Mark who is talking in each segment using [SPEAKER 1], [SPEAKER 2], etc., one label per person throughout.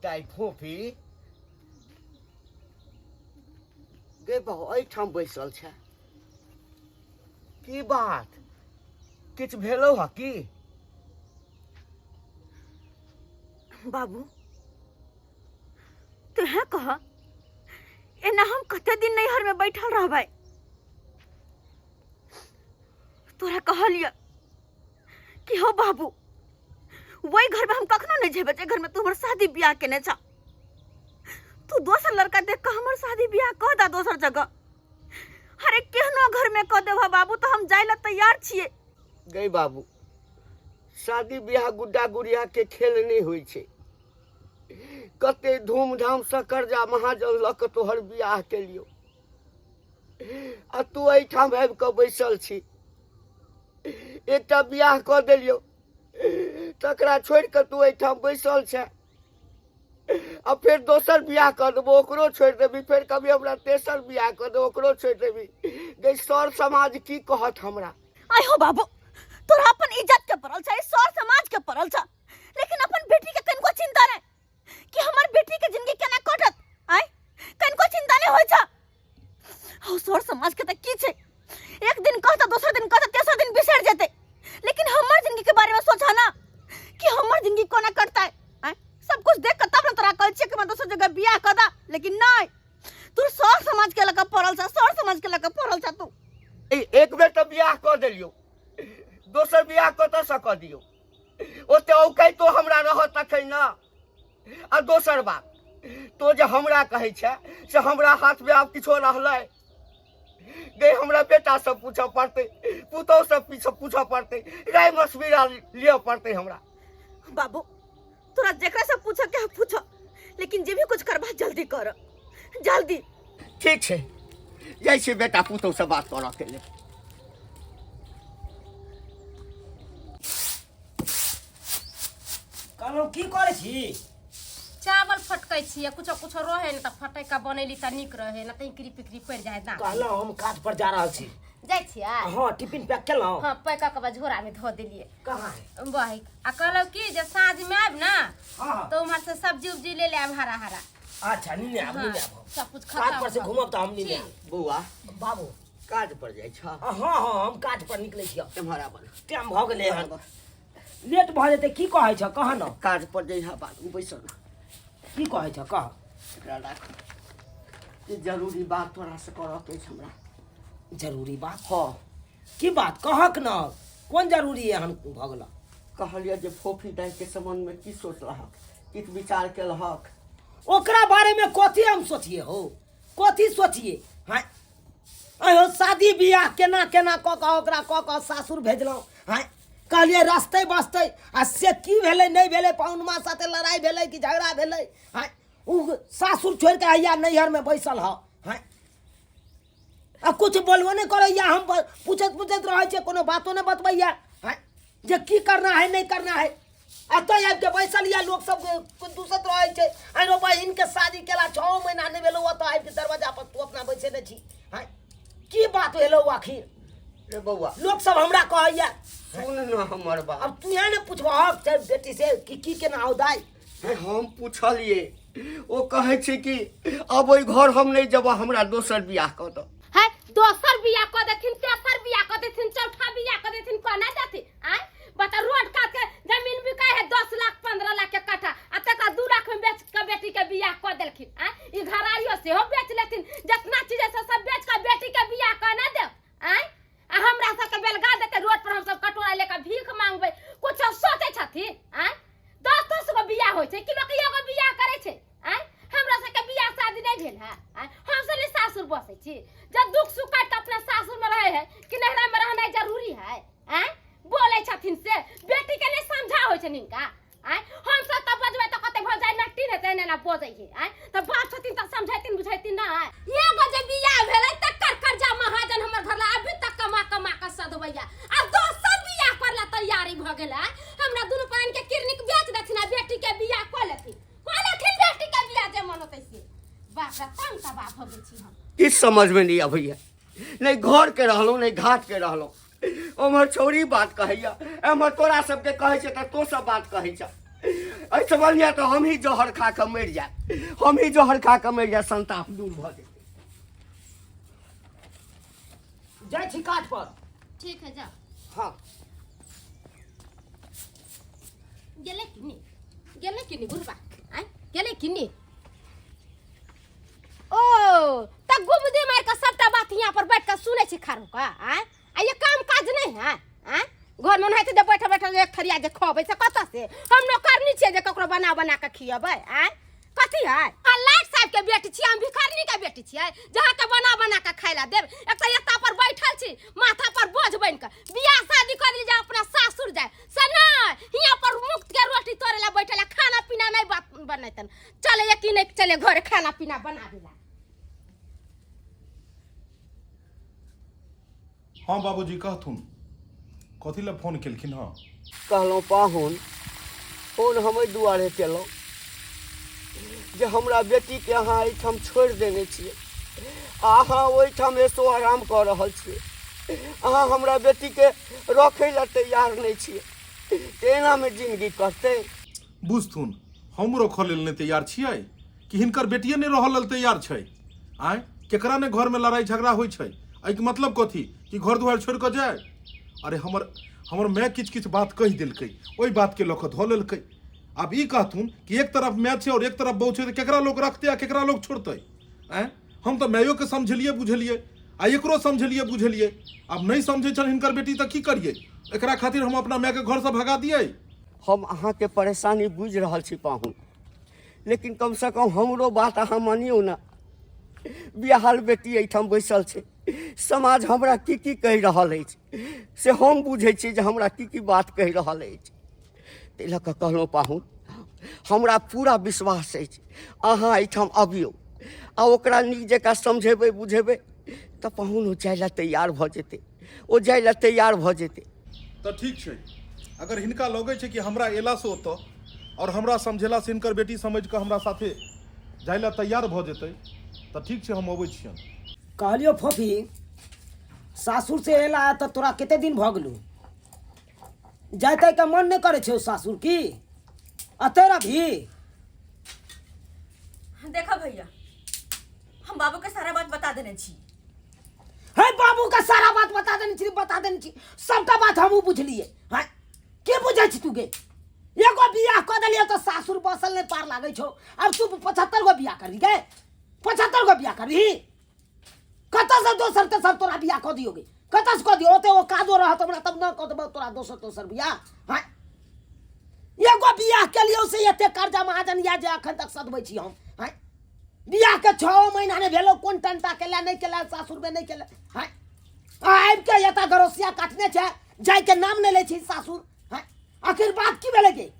[SPEAKER 1] दाइ फोफी गे बहु एहिठाम बैसल छै की बात किछु भेलौ हँ की
[SPEAKER 2] बाबू तुहे कह एना हम कते दिन नैहर में बैठल रहबै तोरा कहलिय कि हो बाबू वही घर में हम कखनो नहीं जेबै जे घर में तू हमर शादी बियाह केने छ तू दोसर लड़का देख के हमर शादी बियाह कह दा दोसर जगह अरे केहनो घर में कह देबह बाबू तो हम जाय ला तैयार छियै
[SPEAKER 1] गई बाबू शादी बियाह गुड्डा गुड़िया के खेल नहीं होइ छै कते धूमधाम से कर्जा महाजन लऽ कऽ तोहर बियाह केलियौ आ तू एहिठाम आबि कऽ बैसल छी एकटा बियाह कऽ देलियौ तकरा छोड़ि कऽ तू एहिठाम बैसल छै आ फेर दोसर बियाह कऽ देबो ओकरो छोड़ि देबी फेर कभी हमरा तेसर बियाह कऽ देबो ओकरो छोड़ि देबी गई सर समाज की कहत हमरा
[SPEAKER 2] आय हो बाबू तोरा अपन इज्जत के पड़ल छै सर समाज के पड़ल छै लेकिन अपन बेटी के कनको चिंता नहीं कि हमर बेटी के जिंदगी केना कटत आय कनको चिंता नहीं होय छै हो सर समाज के त की छै एक दिन कहता दोसर दिन कहता तेसर दिन बिसर जेते लेकिन हमर जिंदगी के बारे में सोचा ना कि हमर जिंदगी कोना कटता है आय सब कुछ देख के तब ना तोरा कहै छियै कि मैं दोसर जगह बियाह कर दा लेकिन नहीं तू सर समाज के लगा पड़ल छ सर समाज के लगा पड़ल छ तू
[SPEAKER 1] एक बेर तऽ बियाह कऽ देलियौ दोसर बियाह कतऽसँ कऽ दियौ ओते औकैतो हमरा रहत तखन ने आ दोसर बात तो जे हमरा कहै छै से हमरा हाथमे आब किछो रहलै गे हमरा बेटासँ पूछऽ पड़तै पुतोहसँ पीछे पूछऽ पड़तै राय मशविरा लिअ पड़तै हमरा
[SPEAKER 2] बाबू तोरा जेकरा से पूछऽ के है पूछऽ लेकिन जे भी कुछ करबा जल्दी कर जल्दी
[SPEAKER 1] ठीक छै जाइ छी बेटा पुतोहसँ बात करऽ के लेल
[SPEAKER 3] कहलहुँ की करै छी
[SPEAKER 4] चावल फटकै छियै कुछो कुछो रहे ने तऽ फटैक कऽ बनैली तऽ नीक रहे ने तऽ इकरी पिकरी पड़ि जाइ दाँत
[SPEAKER 3] कहलहुँ हम काज पर जा रहल छी
[SPEAKER 4] जाइ छियै
[SPEAKER 3] हँ टिफिन पैक केलहुँ
[SPEAKER 4] हँ पैक कऽ के झोरामे धऽ देलियै
[SPEAKER 3] कहाँ है
[SPEAKER 4] बही आ कहलहुँ की जे साँझमे आयब ने
[SPEAKER 3] हँ हँ
[SPEAKER 4] तऽ उम्हर से सब्जी उब्जी ले ले आयब हरा हरा
[SPEAKER 3] अच्छा नीने आब
[SPEAKER 4] हँ
[SPEAKER 3] नीने आब
[SPEAKER 4] सब कुछ
[SPEAKER 3] काज
[SPEAKER 4] खतम
[SPEAKER 3] पर से
[SPEAKER 4] भऽ
[SPEAKER 3] घूमब तऽ हम नीने
[SPEAKER 4] ठीक।
[SPEAKER 3] आब
[SPEAKER 1] बौआ
[SPEAKER 3] बाबू
[SPEAKER 1] काज पर जाइ छ
[SPEAKER 3] हँ हँ हम काज पर निकलै छी
[SPEAKER 1] एम्हर आबऽ ने।
[SPEAKER 3] टाइम भऽ गेलै
[SPEAKER 1] एम्हर
[SPEAKER 3] हन
[SPEAKER 1] आबऽ।
[SPEAKER 3] लेट भऽ जेतै की कहै छ कह न
[SPEAKER 1] काज पर जइहा बाद बैसल
[SPEAKER 3] की कहै छ कह
[SPEAKER 1] एकरा राख ई जरूरी बात तोरा से करऽ के अछि हमरा
[SPEAKER 3] जरूरी बात
[SPEAKER 1] हँ
[SPEAKER 3] की बात कहक न कोन जरूरी एहन भऽ गेल
[SPEAKER 1] कहलियै जे फोफी दाइ के संबंध में की सोचलहक किछु विचार केलहक
[SPEAKER 3] ओकरा बारे में कथी हम सोचिए हो कथी सोचिए हाँ अहो शादी बियाह केना केना कऽ कऽ ओकरा कऽ कऽ सासुर भेजलहुँ हाँ कहलियै रस्ते बसतै आ से की भेलै नहि भेलै पहुनमा साथे लड़ाइ भेलै कि झगड़ा भेलै हाँ ओ सासुर छोड़ि कऽ हैया नैहरमे बैसल हँ हाँ आ किछु बोलबो नहि करैया हम पूछैत पूछैत रहै छियै कोनो बातो नहि बतबैया हाँ जे की करना है नहीं करना है एतऽ आबि कऽ बैसल यऽ लोक सब दूसैत रहै छै आरो बहिनके शादी केला छओ महीना नहि भेलौ ओतऽ आबि कऽ दरवाजा पर तू अपना बैसेने छी आँय की बात भेलौ आखिर
[SPEAKER 1] रे बौआ
[SPEAKER 3] लोक सब हमरा कहैया
[SPEAKER 1] सुन न हमर बात
[SPEAKER 3] अब तू यहाँ ने पुछबहक छै बेटी से कि की केना हौ दाइ
[SPEAKER 1] हे, हम पुछलियै ओ कहै छै कि अब ओहि घर हम नहि जेबह हमरा दोसर बियाह कऽ दऽ
[SPEAKER 4] है दोसर बियाह कऽ देथिन तेसर बियाह कऽ देथिन चौथा बियाह कऽ देथिन कोना देथिन आय बता रोड काट के जमीन बिकाय है 10 लाख 15 लाख के कट्ठा आ तकरा 2 लाख में बेच के बेटी के बियाह कऽ देलखिन आय ई घरारियो सेहो बेच लेथिन जितना चीज है से सब बेच के बेटी के बियाह कऽ ना देव आय आ हमरा सबके बेलगा देते रोड पर हम सब कटोरा लेके भीख मांगबै कुछो सोचै छथिन आय दस दस गो बियाह होइ छै कि लोक एगो बियाह करै छै आँय हमरा सबके बियाह शादी नहि भेल है आँय हम सब सासुर बसै छी जब दुख सुख काटि कऽ अपना सासुर में रहे है कि नैहरा में रहनाइ जरूरी है आँय बोलै छथिन से बेटी के नहि समझा होइ छनि हिनका आँय हम सब तऽ बजबै तऽ कते भऽ जाइ नट्टी नहि तऽ एना बजै है आँय तऽ बाप छथिन तऽ समझैतिन बुझैतिन नहि एगो जे बियाह भेलै तकर कर्जा महाजन हमर घर ला अभी तक कमा कमा कऽ सधबैया आ दोसर बियाह करला तैयारी भऽ गेलै हमरा दुनू प्राण के किरनी के बेच देथिन आ बेटी के बियाह कऽ लेथिन कऽ लेथिन बेटी के बियाह जे मन होतै से बाप रे तंग तबाह भऽ गेल छी हम
[SPEAKER 1] किछु समझमे नहि अबैया नहि घरके रहलहुँ नहि घाटके रहलहुँ ओम्हर छौड़ी बात कहैया एम्हर तोरा सबके कहै छै तऽ तो सब बात कहै छ एहिसँ बढ़िआँ तऽ हमही जहर खा कऽ मरि जायब, हमही जहर खा कऽ मरि जायब, संताप दूर भऽ जेतै।
[SPEAKER 3] जाइ छी काज पर।
[SPEAKER 4] ठीक है, जाओ।
[SPEAKER 3] हाँ।
[SPEAKER 4] गेलै कि नहि, गेलै कि नहि बुढ़बा? आँय, गेलै कि नहि? ओ तऽ गुमदी मारि कऽ सबटा बात यहाँ पर बैठ कऽ सुनै छी खारो कऽ। आँय, आ ये काम काज नहीं है? आँय, घर में ओनाहिते जे बैठल बैठल एक थरिया जे खबै से कतऽ से? हम नौकरनी छियै जे ककरो बना बना कऽ खियबै? आँय, कथी है? आ लाट साहब के बेटी छियै हम, भिखारनी के बेटी छियै जहाँ के बना बना के खाय ला देब? एक तऽ एता पर बैठल छी माथा पर बोझ बनि कऽ, बियाह शादी कर ली जे अपना सासुर जाय से नहि, हियाँ पर मुफ्त के रोटी तोड़े ला बैठल है, खाना पीना नहीं बनेतन। चले ये कि नहीं चले घरे खाना पीना बनाबे ला?
[SPEAKER 5] हाँ बाबूजी, कहथुन, कथी लए फोन केलखिन? हँ।
[SPEAKER 1] कहलहुँ पाहुन, फोन हम एहि दुआरे केलहुँ जे हमरा बेटीके अहाँ एहिठाम छोड़ि देने छियै आ अहाँ ओहिठाम ऐशो आराम कऽ रहल छियै। अहाँ हमरा बेटीके रखै लए तैयार नहि छियै, तऽ एनामे जिनगी कटतै?
[SPEAKER 5] बुझथुन, हम रखऽ लेल नहि तैयार छियै कि हिनकर बेटिए नहि रहऽ लेल तैयार छै? आँय, केकरा ने घरमे लड़ाइ झगड़ा होइ छै? एहिके मतलब कथी कि घर दुआरि छोड़ि कऽ जाय? अरे हमर हमर माय किछु किछु बात कहि देलकै, ओहि बातके लऽ कऽ धऽ लेलकै। आब ई कहथुन कि एक तरफ माय छै आओर एक तरफ बहु छै, तऽ केकरा लोक रखतै आ केकरा लोक छोड़तै? आँय, हम तऽ मायोके समझेलियै बुझेलियै आ एकरो समझेलियै बुझेलियै, आब नहि समझै छनि हिनकर बेटी, तऽ की करियै? एकरा खातिर हम अपना मायके घरसँ भगा दियै?
[SPEAKER 1] हम अहाँके परेशानी बुझि रहल छी पाहुन, लेकिन कमसँ कम हमरो बात अहाँ मानियौ ने। बियाहल बेटी एहिठाम बैसल छै, समाज हमरा की की कहि रहल अछि से हम बुझै छी जे हमरा की की बात कहि रहल अछि। ताहि लऽ कऽ कहलहुँ पाहुन, हमरा पूरा विश्वास अछि अहाँ एहिठाम अबियौ आ ओकरा नीक जकाँ समझेबै बुझेबै तऽ पाहुन ओ जाय लए तैयार भऽ जेतै, ओ जाय लए तैयार भऽ जेतै।
[SPEAKER 5] तऽ ठीक छै, अगर हिनका लगै छै कि हमरा अयलासँ ओतऽ आओर हमरा समझेलासँ हिनकर बेटी समझि कऽ हमरा साथे जाय लए तैयार भऽ जेतै, तऽ ठीक छै, हम अबै छियनि।
[SPEAKER 3] कहलियौ फोफी, सासुर से एला तऽ तोरा कते दिन भऽ गेलौ? जाय के मन नहि करै छौ सासुर की अते रही?
[SPEAKER 2] देखा भैया, हम बाबू के सारा बात बता देने छी।
[SPEAKER 3] हे, बाबू के सारा बात बता देने छी, बता देने छी, सबटा बात हमहूँ बुझलियै। हैं, के बुझै छी तू गे? एगो बियाह कऽ देलियै तऽ सासुर बसल नहि पार लागै छौ, आब तू 75 गो बियाह करबी गे? 75 गो बियाह करबी? कतऽसँ दोसर तेसर तोरा बियाह कऽ दियौ गे? कतऽसँ कऽ दियौ? ओते ओ काजो रहत हमरा तब न कऽ देबौ तोरा दोसर तेसर बियाह। हैं, एगो बियाह केलियौ से एते कर्जा महाजन या जे अखन तक सधबै छी हम। हैं, बियाह के 6 महीना नहि भेलो, कोन टंटा केला नहि केला, सासुरमे नहि केला। हैं, आबि के एतऽ गरोसिया काटने छै, जायके नाम नहि लै छी सासुर। हैं, आखिर बात की भेलै गे?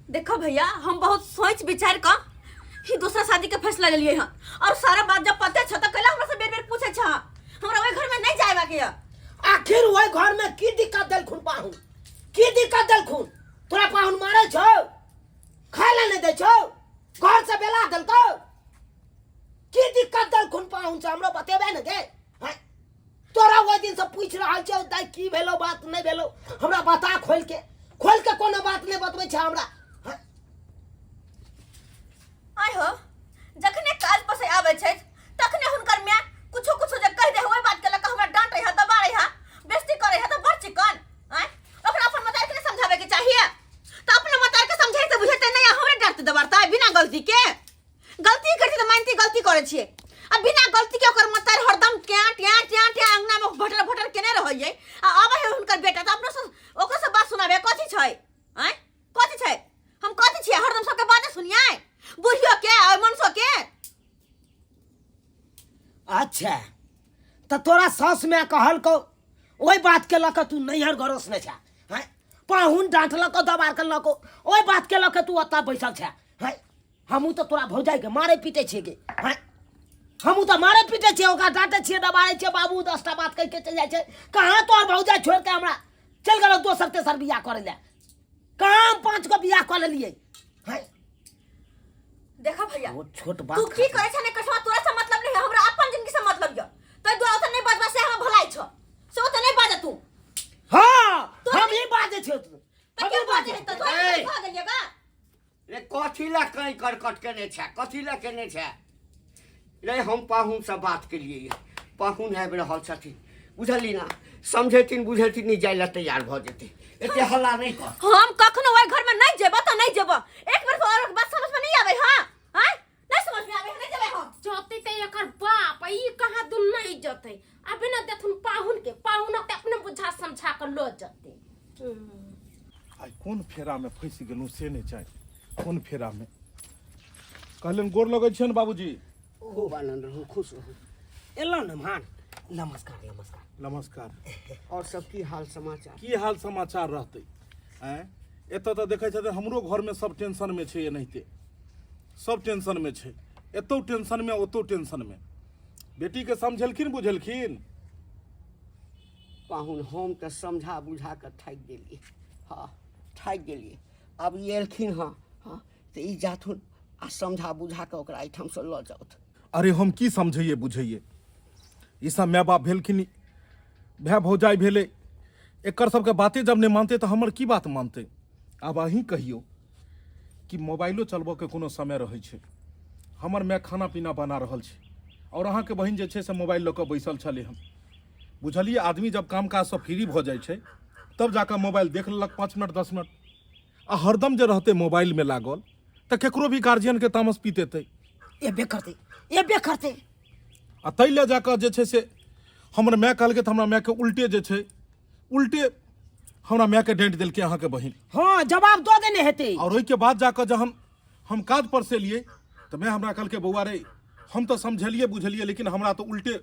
[SPEAKER 2] देखो भैया, हम बहुत सोच विचार कऽ ही दूसरा शादी के फैसला लेलिए हन, और सारा बात जब पते छ त कैला हमरा से बेर बेर पूछे छ? हमरा ओहि घर में नहीं जाएबा के है।
[SPEAKER 3] आखिर ओहि घर में की दिक्कत देलखुन पाहुन? की दिक्कत देलखुन तोरा पाहुन? मारै छौ, खाय ला नहि दै छौ, घर से बेला देलकौ? की दिक्कत देलखुन पाहुन से हमरो बतेबे ने गे? हैं? तोरा ओहि दिन से पूछि रहल छियौ, दाइ की भेलो, बात नहि भेलो, हमरा बता खोल के। खोल के कोनो बात नहि बतबै छै हमरा। हैं?
[SPEAKER 2] आय हो, जखने काज पर से आबै छै तखने हुनकर माय कुछो कुछो जे कहि दे, ओहि बात के लऽ कऽ हमरा डांटे है, दबाड़े है, बेइज्जती करे है, तऽ बड़ चिकन। आय, ओकरा अपन मतार के नहि समझावे के चाहिए? तऽ अपना मतार के समझाइ से बुझेतै नहि, आ हमरे डांटते दबाड़तै बिना गलती के। गलती करै छै तऽ मानती गलती करै छियै, आ बिना गलती के ओकर मतार हरदम ट्या ट्या ट्या ट्या अंगना में भटर भटर केने रहैयै, आ आबै है हुनकर बेटा तऽ अपनो से ओकरो से बात सुनाबे। कथी छै? आँय, कथी छै? हम कथी छियै? हरदम सबके बाते सुनियै, बुढ़ियो के आ मनसो के?
[SPEAKER 3] अच्छा, तऽ तोरा सास माय कहलकौ, ओहि बात के लऽ कऽ तू नैहर घरोसने छे? हैं, पाहुन डाँटलकौ, दबार के लऽ कऽ, ओहि बात के लऽ कऽ तू ओतऽ बैसल छे? हैं, हमहूँ तऽ तोरा भौजाइके मारै पीटै छियै गे। हैं, हमहूँ तऽ मारै पीटै छियै ओकरा, डाँटै छियै, दबारै छियै। बाबू 10टा बात कहि के चलि जाइ छै। कहाँ तोहर भौजाइ छोड़ि कऽ हमरा चलि गेलौ दोसर तेसर बियाह करै लए? कहाँ हम 5 गो बियाह कऽ लेलियै? हैं।
[SPEAKER 2] देखा भैया,
[SPEAKER 3] ओ छोट बात
[SPEAKER 2] तू की
[SPEAKER 3] खातिर।
[SPEAKER 2] करे छै ने कछुआ, तोरा से मतलब नहीं है, हमरा अपन जिंदगी से मतलब य। तै दुआरे ओतऽ नहीं बजबा से हमर भलाई छ। से ओते नहि बाजऽ तू।
[SPEAKER 3] हाँ, हम ही बाजै छियौ तू।
[SPEAKER 2] तऽ के बाजै है तऽ तोरा
[SPEAKER 1] ए!
[SPEAKER 2] भऽ गेलियै गा।
[SPEAKER 1] रे कथी लए कहीं करकट केने छै, कथी लए केने छै रे? हम पाहुनसँ बात केलियै, पाहुन आबि रहल छथिन, बुझली ना? समझेथिन बुझेथिन, नहि जाय लए तैयार भऽ जेतै। एते हल्ला नहि कर।
[SPEAKER 2] हम कखनो ओहि घर में नहीं जेबो तो नहीं जेबो। एक बार तो और बात समझ में नहीं आवे। हां हां, नहीं समझ में आवे, नहीं जेबे हम।
[SPEAKER 4] जते ते एकर बाप ई कहाँ दुन नहीं जते, अबे न देथुन पाहुन के, पाहुन के अपने बुझा समझा कर लो जते।
[SPEAKER 5] आइ कोन फेरामे फँसि गेलहुँ से नहि चाही, कोन फेरामे कहलनि। गोर लगै छियनि बाबूजी।
[SPEAKER 1] खूब आनंद रहू, खुश रहू।
[SPEAKER 3] एलहुँ ने मान, नमस्कार नमस्कार।
[SPEAKER 5] नमस्कार।
[SPEAKER 1] और सब की हाल समाचार?
[SPEAKER 5] की हाल समाचार रहतै? आँय, एतऽ तऽ देखै छथिन हमरो घरमे सब टेंशनमे छै, एनाहिते सब टेंशनमे छै, एतौ टेंशनमे ओतौ टेंशनमे। बेटीके समझेलखिन बुझेलखिन?
[SPEAKER 1] पाहुन, हम तऽ समझा बुझा कऽ थाकि गेलियै। हँ, थाकि गेलियै। आब ई एलखिन हँ, हँ तऽ ई जाथुन आ समझा बुझा कऽ ओकरा एहिठामसँ लऽ जाउथ।
[SPEAKER 5] अरे हम की समझैए बुझैए, ई सब माय बाप भेलखिन, भाय भौजाइ भेलै, एकर सबके बाते जब नहि मानतै तऽ हमर की बात मानतै? आब अहीं कहियौ कि मोबाइलो चलबऽके कोनो समय रहै छै? हमर माय खाना पीना बना रहल छै आओर अहाँके बहिन जे छै से मोबाइल लऽ कऽ बैसल छलै हन, बुझलियै? आदमी जब काम काजसँ फ्री भऽ जाइ छै तब जाकऽ मोबाइल देख लेलक 5 मिनट 10 मिनट, आ हरदम जे रहतै मोबाइलमे लागल तऽ केकरो भी गार्जियनके तामस पीत एतै।
[SPEAKER 3] एबे करतै, एबे करतै।
[SPEAKER 5] आ ताहि लए जाकऽ जे छै से हमर माय कहलकै तऽ हमरा मायके उल्टे जे छै, उल्टे हमरा मायके डाँटि देलकै अहाँके बहिन।
[SPEAKER 3] हाँ, जवाब दऽ देने हेतै।
[SPEAKER 5] आओर ओहिके बाद जाकऽ जहन हम काज पर से एलियै तऽ माय हमरा कहलकै, बौआ रे, हम तऽ समझेलियै बुझेलियै, लेकिन हमरा तऽ उल्टे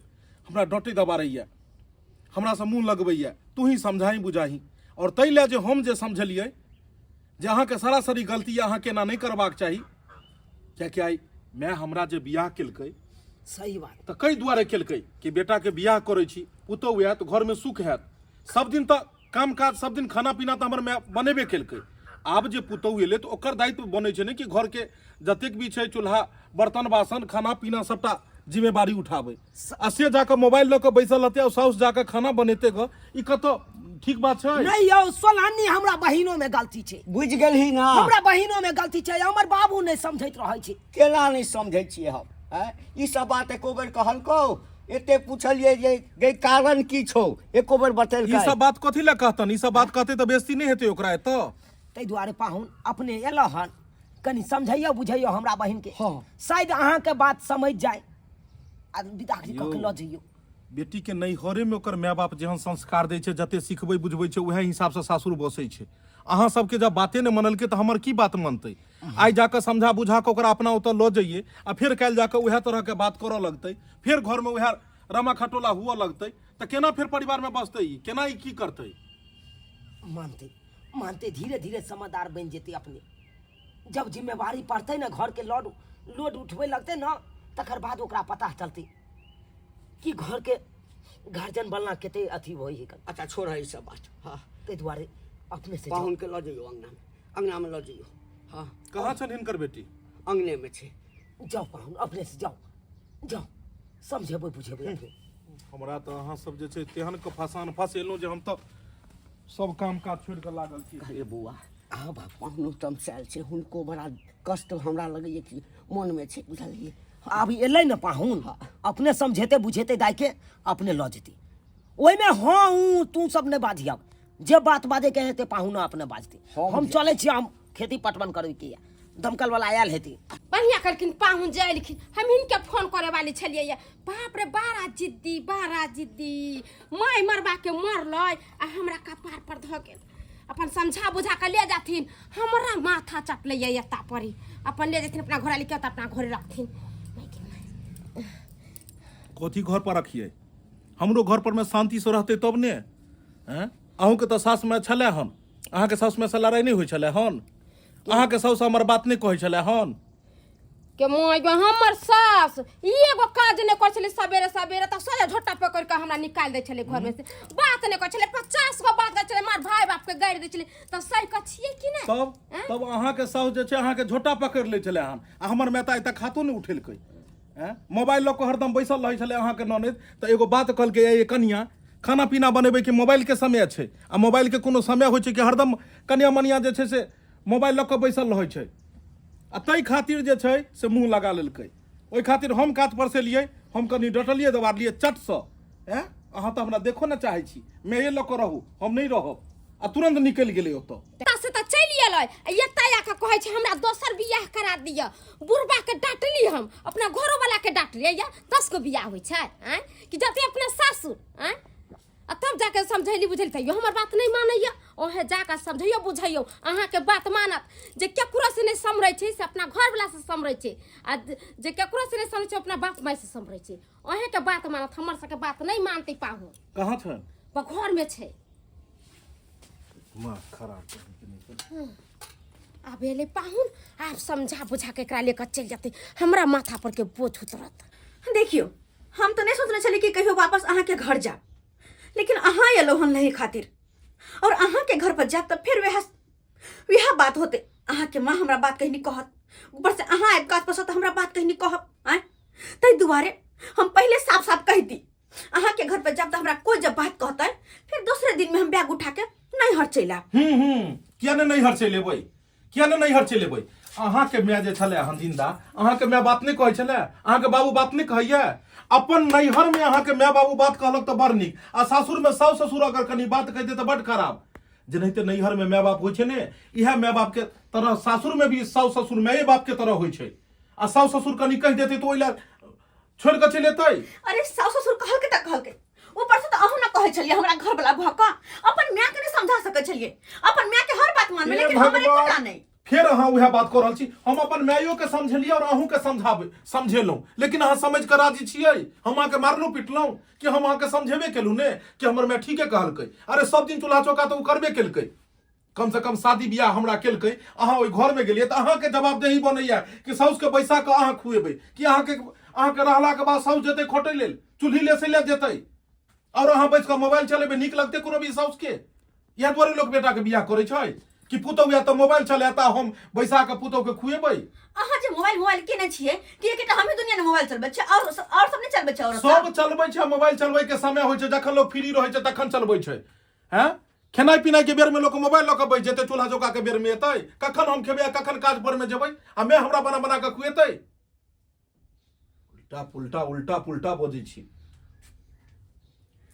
[SPEAKER 5] हमरा डाँटै दबारैए, हमरासँ मुँह लगबैए, तू ही समझाही बुझाही। आओर ताहि लए जे हम जे समझलियै जे अहाँके सरासरी गलती यऽ, अहाँके एना नहि करबाक चाही, कियाकि आइ माय हमरा जे बियाह केलकै,
[SPEAKER 3] सही बात,
[SPEAKER 5] तऽ कई दुआरे केलकै कि बेटाके बियाह करै छी, पुतहु आयत, घरमे सुख हैत। सब दिन तऽ काम काज, सब दिन खाना पीना तऽ हमर माय बनेबे केलकै। आब जे पुतहु एलै तऽ ओकर दायित्व बनै छै ने कि घरके जतेक भी छै चूल्हा बर्तन बासन खाना पीना सबटा जिम्मेवारी उठाबै। आ से जाकऽ मोबाइल लऽ कऽ बैसल रहतै आ साउस जाकऽ खाना बनेतै गऽ, ई कतऽ ठीक बात छै?
[SPEAKER 3] नहीं यौ सोलहन्नी, हमरा बहिनो में गलती छै।
[SPEAKER 1] बुझि गेलही ना?
[SPEAKER 3] हमरा बहिनो में गलती छै, हमर बाबू नहीं समझैत रहै छै।
[SPEAKER 1] केना नहि समझै छियै हम? आँय, ई सब बात एको बेर कहलकौ? एते पुछलियै जे गे कारण की छौ, एको बेर
[SPEAKER 5] ई
[SPEAKER 1] बतेलकै?
[SPEAKER 5] सब बात कथी लए कहतन? ई सब बात कहतै तऽ बेइज्जती नहि हेतै ओकरा एतऽ?
[SPEAKER 3] ताहि दुआरे पाहुन अपने एलऽ हन, कनि समझैयौ बुझैयौ हमरा बहिन के।
[SPEAKER 1] हाँ।
[SPEAKER 3] शायद अहाँके बात समझ जाय आ विदागरी कऽ के लऽ जइयौ।
[SPEAKER 5] बेटीके नैहरेमे ओकर माय बाप जेहन संस्कार दै छै, जते सिखबै बुझबै छै, उएह हिसाबसँ सासुर बसै छै। अहाँ सबके जब बाते नहि मनलकै तऽ हमर की बात मनतै? आइ जाकऽ समझा बुझा कऽ ओकरा अपना ओतऽ लऽ जइयै आ फेर काल्हि जाकऽ उएह तरहके बात करऽ लगतै, फेर घरमे उएह रमा खटोला हुअ लगतै, तऽ केना फेर परिवारमे बसतै ई? केना ई की करतै?
[SPEAKER 3] मानतै मानतै, धीरे धीरे समझदार बनि जेतै अपने। जब जिम्मेवारी पड़तै ने, घरके लोड लोड उठबै लगतै ने, तकर बाद ओकरा पता चलतै कि घरके गार्जियन बनला कते अथी होइ है।
[SPEAKER 1] अच्छा छोड़ ई सब बात। हाँ।
[SPEAKER 3] ताहि दुआरे अपने से जाउ।
[SPEAKER 1] पाहुन के लऽ जइयौ अंगनामे, अंगनामे लऽ जइयौ। हाँ।
[SPEAKER 5] कहाँ छनि हिनकर बेटी?
[SPEAKER 1] अंगनेमे छै।
[SPEAKER 3] जाउ पाहुन, अपने से जाउ, जाउ, समझेबै बुझेबै अपने।
[SPEAKER 5] हमरा तऽ अहाँ सब जे छै तेहन के फसान फसेलहुँ जे हम तऽ सब काम काज छोड़ि कऽ लागल छी।
[SPEAKER 1] अरे बौआ।
[SPEAKER 3] हाँ बाबू।
[SPEAKER 1] पाहुनो तमसायल छै, हुनको बड़ा कष्ट हमरा लगैए कि मनमे छै, बुझलियै?
[SPEAKER 3] आब एलै ने पाहुन, अपने समझेतै बुझेतै दाइके, अपने लऽ जेतै। ओहिमे हाँ ऊ तू सब नहि बाजियक, जे बात बाजैके हेतै पाहुन अपने बाजतै। हम चलै छी, हम खेती पटवन करैके यऽ, दमकल वाला आयल हेतै।
[SPEAKER 4] बढ़िया कहलखिन पाहुन जे एलखिन, हम हिनके फोन करे वाली छलियै ये। बाप रे, बड़ा जिद्दी, बड़ा जिद्दी, माय मरबा के मरलै आ हमरा कपार पर धऽ गेल। अपन समझा बुझा के ले जाथिन, हमरा माथा चपलै ये एता परी। अपन ले जेथिन अपना घोड़ा के, अपना घरे रखथिन।
[SPEAKER 5] कथी घर पर रखिए? हमरो घर पर में शांति से रहते तब ने। हैं, अहूँके तऽ सास माय छलै हन, अहाँके सास माय से लड़ाइ नहि होइ छलै हन? अहाँके साउस हमर बात नहि कहै छलै हन?
[SPEAKER 4] के माय गो, हमर सास ई एगो काज नहि करै छलै। सवेरे सवेरे तऽ सोझा झोटा पकड़ के हमरा निकालि दै छलै घर में से, बात नहि करै छलै, 50 गो बात करै छलै, मार भाय बाप के गारि दै छलै, तऽ सही कऽ छियै कि नहि?
[SPEAKER 5] तब तब अहाँके साउस जे छै अहाँके झोटा पकड़ि लै छलै हन आ हमर माय तऽ आइ तक हाथो नहि उठेलकै। हैं, मोबाइल लऽ कऽ हरदम बैसल रहै छलै अहाँके ननैद, तऽ एगो बात कहलकै, ए कनिया, खाना पीना बनेबैके मोबाइलके समय छै आ मोबाइलके कोनो समय होइ छै कि हरदम कनिया मनिया जे छै से मोबाइल लऽ कऽ बैसल रहै छै आ ताहि खातिर जे छै से मुँह लगा लेलकै ओहि खातिर हम कात पर से लियै हम कनि डटलियै दबारलियै चटसँ एँ अहाँ तऽ हमरा देखो ने चाहै छी माये लऽ कऽ रहू हम नहि रहब आ तुरन्त निकलि गेलै ओतऽ
[SPEAKER 4] एतऽ से तऽ चलि एलै आ एतऽ आके कहै छै हमरा दोसर बियाह करा दिअ बुढ़बा के डाँटली हम अपना घरो वाला के डाँटलियै या 10 गो बियाह होइ छै आँय कि जते अपना सासुर आँय आ तब जाके समझैली बुझैली तैयो हमर बात नहि मानैया ओहे जाके समझैयो बुझैयो अहाँके बात मानत जे केकरो से नहि समरै छै से अपना घरवला से समरै छै आ जे केकरो से नहि समरै छै अपना बाप माय से समरै छै अहेंके बात मानत हमर सबके बात नहि मानतै पाहुन
[SPEAKER 5] कहाँ छै
[SPEAKER 4] घरमे छै
[SPEAKER 5] माँ खराब कर देलकै।
[SPEAKER 4] आब एलै पाहुन आब समझा बुझा के एकरा लेकर चलि जेतै हमरा माथा पर के बोझ उतरत
[SPEAKER 2] देखियौ हम तऽ नहि सोचने छली कि कहियो वापस अहाँके घर जायब लेकिन अहाँ एलहुँ हन लहे खातिर और अहाँके घर पर जायब तऽ फेर वएह वएह बात होते अहाँके माँ हमरा बात कहीं कहत ऊपर से अहाँ आबि काज पर से तऽ हमरा बात कहीं कहब आँय ताहि दुआरे हम पहिले साफ साफ कहि दी अहाँके घर पर जायब तऽ हमरा कोइ जब बात कहतै फिर दूसरे दिन में हम बैग उठा के नैहर चलि आयब
[SPEAKER 5] हूँ हूँ किया ने नैहर चलि एबै किया ने नैहर चलि एबै अहाँके माय जे छलै हन जिंदा अहाँके माय बात नहि कहै छलै अहाँके बाबू बात नहि कहैया अपन नैहरमे अहाँके माय बाबू बात कहलक तऽ बड़ नीक आ सासुरमे साउस ससुर अगर कनि बात कहि दे तऽ बड़ खराब जेनाहिते नैहरमे माय बाप होइ छै ने इएह माय बापके तरह सासुरमे भी साउस ससुर माये बापके तरह होइ छै आ साउस ससुर कनि कहि देतै तऽ ओहि लए छोड़ि कऽ चलि एतै
[SPEAKER 2] अरे सास ससुर कहलकै तऽ कहलकै ऊपर से तऽ अहूँ ने कहै छलियै हमरा घर वाला भऽ कऽ अपन माय के नहि समझा सकै छलियै अपन माय के हर बात मानबै
[SPEAKER 5] हे
[SPEAKER 2] लेकिन हमर
[SPEAKER 5] भगवान।
[SPEAKER 2] एकोटा नहि
[SPEAKER 5] फेर अहाँ उएह बात कऽ रहल छी हम अपन मायो के समझेलियै और अहूँ के समझाबै समझेलहुँ लेकिन अहाँ समझ कऽ राजी छियै हम अहाँके मारलहुँ पिटलहुँ कि हम अहाँके समझेबे केलहुँ ने कि हमर माय ठीके कहलकै अरे सब दिन चूल्हा चौका तऽ ओ करबे केलकै कम से कम शादी बियाह हमरा केलकै अहाँ ओहि घरमे गेलियै तऽ अहाँके जवाबदेही बनैया कि साउसके बैसा कऽ अहाँ खुएबै कि अहाँके अहाँके रहलाके बाद साउस जेतै खोटै लेल चूल्ही लेसै लेल जेतै आओर अहाँ बैस कऽ मोबाइल चलेबै नीक लगतै कोनो भी साउसके इएह दुआरे लोक बेटाके बियाह करै छै कि पुतहु या तऽ मोबाइल चलायत आ हम बैसा कऽ पुतहुके खुएबै
[SPEAKER 2] अहाँ जे मोबाइल मोबाइल केने छियै कि एकेटा हमही दुनिया में मोबाइल चलबै छियै और और सब नहि चलबै छै औरत
[SPEAKER 5] सब चलबै छै मोबाइल चलबै के समय होइ छै जखन लोक फ्री रहै छै तखन चलबै छै हैं खेनाइ पिनाइ के बेर में लोक मोबाइल लऽ कऽ बैस जेतै चूल्हा चौका के बेर में एतै कखन हम खेबै आ कखन काज पर में जेबै आ मैं हमरा बना बना कऽ खुएतै उल्टा पुल्टा उल्टा पुल्टा बजै छी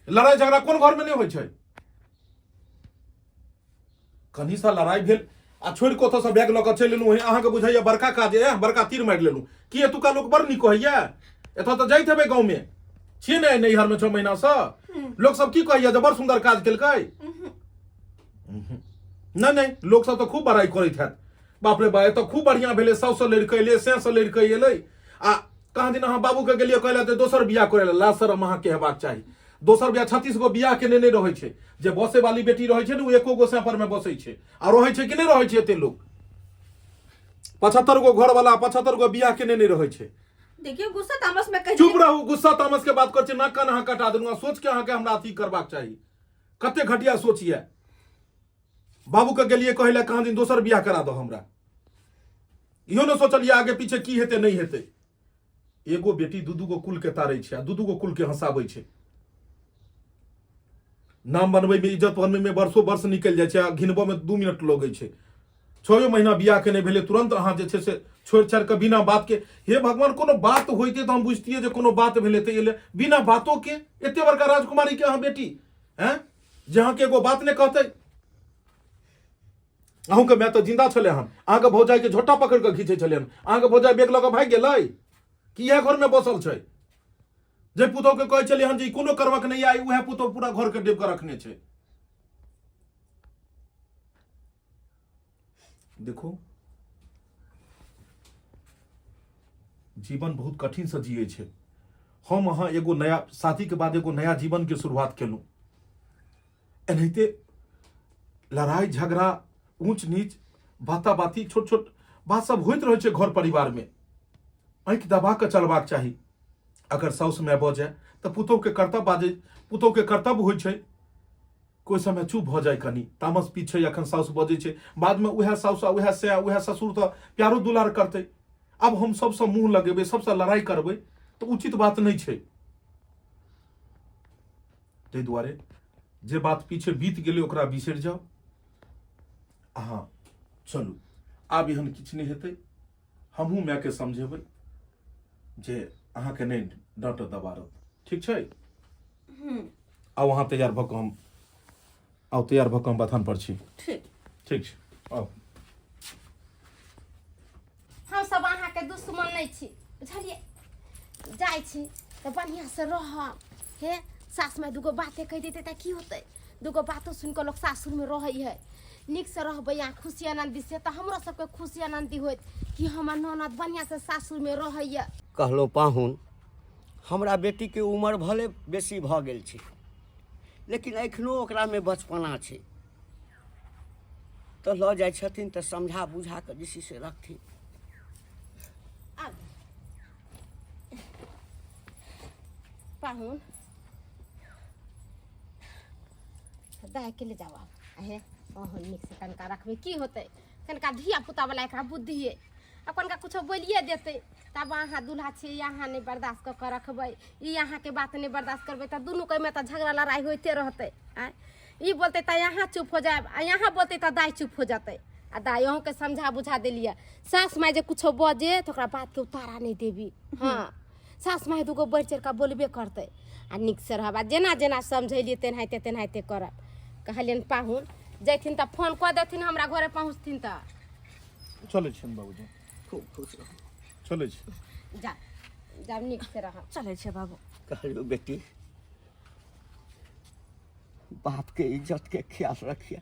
[SPEAKER 5] लड़ाइ झगड़ा कोन घर में नहि होइ छै कनी सा लड़ाइ भेल आ छोड़ि कऽ ओतऽसँ बैग लऽ कऽ चलि एलहुँ अहाँके बुझाइए बड़का काज ए बड़का तीर मारि लेलहुँ की एतुका लोक बड़ नीक कहैया एतऽ तऽ जाइत हेबै गाँवमे छियै ने नैहरमे 6 महीनासँ लोक सब की कहैया जे बड़ सुन्दर काज केलकै नहि नहि लोक सब तऽ खूब बड़ाइ करैत हैत बाप रे बा एतऽ खूब बढ़िआँ भेलै साउससँ लड़ि कऽ एलै सएसँ लड़ि कऽ एलै आ कहाँ दिन अहाँ बाबूके गेलियै कहै लए दोसर बियाह करै लए लाज शरम अहाँके हेबाक चाही दोसर बियाह 36 गो बियाह केने नहि रहै छै जे बसे वाली बेटी रहै छै ने ओ एको गो पर में बसै छै आ रहै छै कि नहि रहै छै एते लोक 75 गो घर वाला 75 गो बियाह केने नहि रहै छै
[SPEAKER 2] देखियौ गुस्सा तामस में कहि
[SPEAKER 5] चुप रहू गुस्सा तामस के बात कर छै नाक कान अहाँ कटा देलहुँ सोच के अहाँके हमरा अथी करबाक चाही कते घटिया सोच यऽ बाबू के गेलियै कहै लए कहाँ दिन दोसर बियाह करा दो हमरा इहो ने सोचलियै आगे पीछे की हेतै नहि हेतै एगो बेटी दू दू गो कुल के तारै छै आ दू दू गो कुल के हंसाबै छै नाम बनबै में इज्जत बनबै में वर्षो वर्ष निकलि जाइ छै आ घिनबऽ में 2 मिनट लगै छै 6 महीना बियाह के नहि भेलै तुरंत अहाँ जे छै से छोड़ि छाड़ि कऽ बिना बात के हे भगवान कोनो बात होइते तऽ हम बुझतियै जे कोनो बात भेलै तऽ एलै बिना बातो के एते बड़का राजकुमारी के अहाँ बेटी हैं जे अहाँके एगो बात नहि कहतै अहूँके माय तऽ जिंदा छलै हन अहाँके भौजाइके झोटा पकड़ि कऽ घीचै छलै हन अहाँके भौजाइ बैग लऽ कऽ भागि गेलै कि इएह घरमे बसल छै जे पुतोहके कहै छलियै हन जे ई कोनो कर्मक नहि आइ उएह पुतोह पूरा घरके डेब कऽ रखने छै देखो जीवन बहुत कठिन से जिए छै हम अहाँ एगो नया शादी के बाद एगो नया जीवन के शुरुआत केलहुँ एनाहिते लड़ाइ झगड़ा ऊँच नीच बाताबाती छोट छोट बात सब होइत रहै छै घर परिवारमे आँखि दबा कऽ चलबाक चाही अगर साउस माय भऽ जाय तऽ पुतोहके कर्तव्य बाजै पुतोहके कर्तव्य होइ छै कोइ समय चुप भऽ जाय कनि तामस पी छै एखन साउस बजै छै बादमे उएह साउस आ उएह सै उएह ससुर तऽ प्यारो दुलार करतै आब हम सबसँ मुँह लगेबै सबसँ लड़ाइ करबै तऽ उचित बात नहि छै ताहि दुआरे जे बात पीछे बीत गेलै ओकरा बिसरि जाउ। अहाँ चलू, आब एहन किछु नहि हेतै। हमहूँ मायके समझेबै जे अहाँके नहि डाँटत दबारत, ठीक छै? आउ अहाँ तैयार भऽ कऽ, हम आउ तैयार भऽ कऽ हम बथान पर छी।
[SPEAKER 2] ठीक
[SPEAKER 5] ठीक छै, आउ।
[SPEAKER 4] हम सब अहाँके दुश्मन नहि छी, बुझलियै? जाइ छी तऽ बढ़िआँसँ रहब। हे, सास माय दूगो बाते कहि देतै तऽ की होतै? दूगो बातो सुनि कऽ लोक सासुरमे रहै है। नीकसँ रहबै अहाँ खुशी आनन्दी से, तऽ हमरो सबके खुशी आनन्दी होइत कि हमर ननद बढ़िआँसँ सासुरमे रहैए।
[SPEAKER 1] कहलहुँ पाहुन, हमरा बेटीके उमर भले बेसी भऽ गेल छै, लेकिन एखनो ओकरामे बचपना छै, तऽ लऽ जाइ छथिन तऽ समझा बुझा कऽ जे छै से रखथिन।
[SPEAKER 4] आब पाहुन, दाय के ले जाओ आब। हे पाहुन, नीक से कनका रखबै, की होतै? कनका धिया पुता वाला एकरा बुद्धि है, आ कनका कुछो बोलिए देतै तब अहाँ दूल्हा छियै, अहाँ नहि बर्दाश्त कऽ कऽ रखबै, ई अहाँके बात नहि बर्दाश्त करबै तऽ दुनू के मे तऽ झगड़ा लड़ाइ होइते रहतै। आँय, ई बोलतै तऽ यहाँ चुप हो जायब, आ यहाँ बोलतै तऽ दाइ चुप हो जेतै। आ दाइ, अहूँके समझा बुझा देलियै, सास माय जे कुछो बजे तऽ ओकरा बातके उतारा नहि देबी। हँ, सास माय दूगो बढ़ि चढ़ि कऽ बोलबे करतै, आ नीकसँ रहब, आ जेना जेना समझेलियै तेनाहिते तेनाहिते करब। कहलियनि पाहुन, जैथिन तऽ फोन कऽ देथिन हमरा घरे पहुँचथिन तऽ।
[SPEAKER 5] चलै छियनि बाबूजी।
[SPEAKER 1] खूब खुश रहू।
[SPEAKER 5] चलै छी।
[SPEAKER 4] जा जाब, नीकसँ रहब।
[SPEAKER 2] चलै छै बाबू।
[SPEAKER 1] कहलहुँ बेटी, बापके इज्जतके ख्याल रखिए,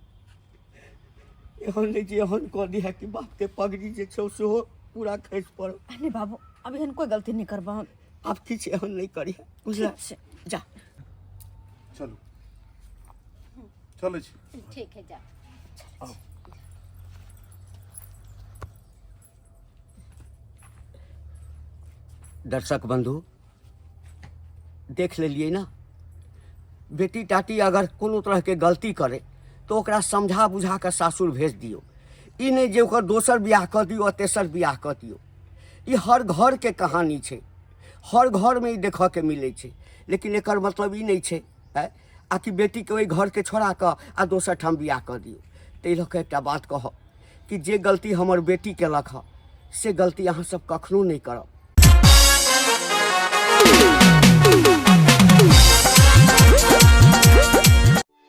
[SPEAKER 1] एहन नहि जे एहन कऽ दिहे कि बापके पगड़ी जे छौ सेहो पूरा खसि पड़ो।
[SPEAKER 2] नहि बाबू, अब एहन कोई गलती नहीं करब हम।
[SPEAKER 1] आब किछु एहन नहि करिहे, बुझल?
[SPEAKER 2] ठीक छै।
[SPEAKER 1] जा।
[SPEAKER 5] चलू, चलै छी।
[SPEAKER 4] ठीक है, जा।
[SPEAKER 5] आउ।
[SPEAKER 1] दर्शक बंधु, देख लेलियै ने, बेटी टाटी अगर कोनो तरहके गलती करे तऽ ओकरा समझा बुझा कऽ सासुर भेज दियौ। ई नहि जे ओकर दोसर बियाह कऽ दियौ आ तेसर बियाह कऽ दियौ। ई हर घरके कहानी छै, हर घरमे ई देखऽके मिलै छै, लेकिन एकर मतलब ई नहि छै आँय आ कि बेटीके ओहि घरके छोड़ा कऽ आ दोसर ठाम बियाह कऽ दियौ। ताहि लऽ कऽ एकटा बात कहब कि जे गलती हमर बेटी केलक हँ से गलती अहाँ सब कखनो नहि करब।